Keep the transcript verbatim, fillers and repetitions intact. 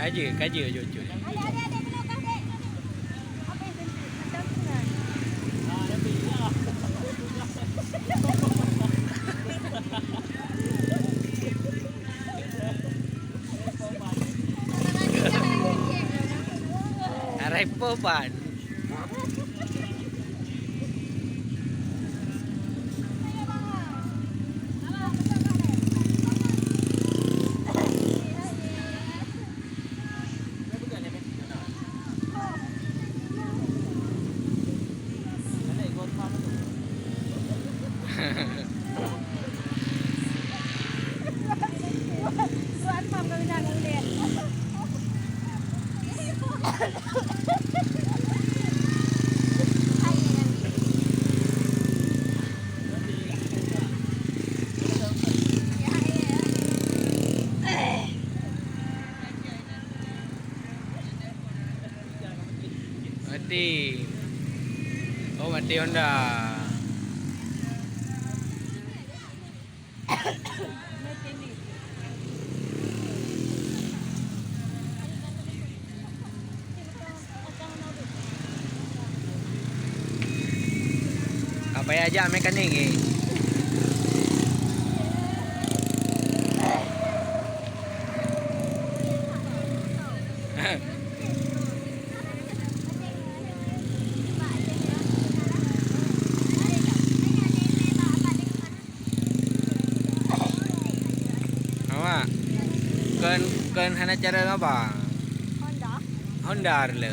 Kaja, kaja jujur. Adik, adik, adik, belakang, dek. Apa yang cantik? Macam tu lah. Arai poban. Mati. Oh, mati Honda. Ka payah jak mekanik, eh. Awak kon, kon hana cara ngaba? Honda. Honda le.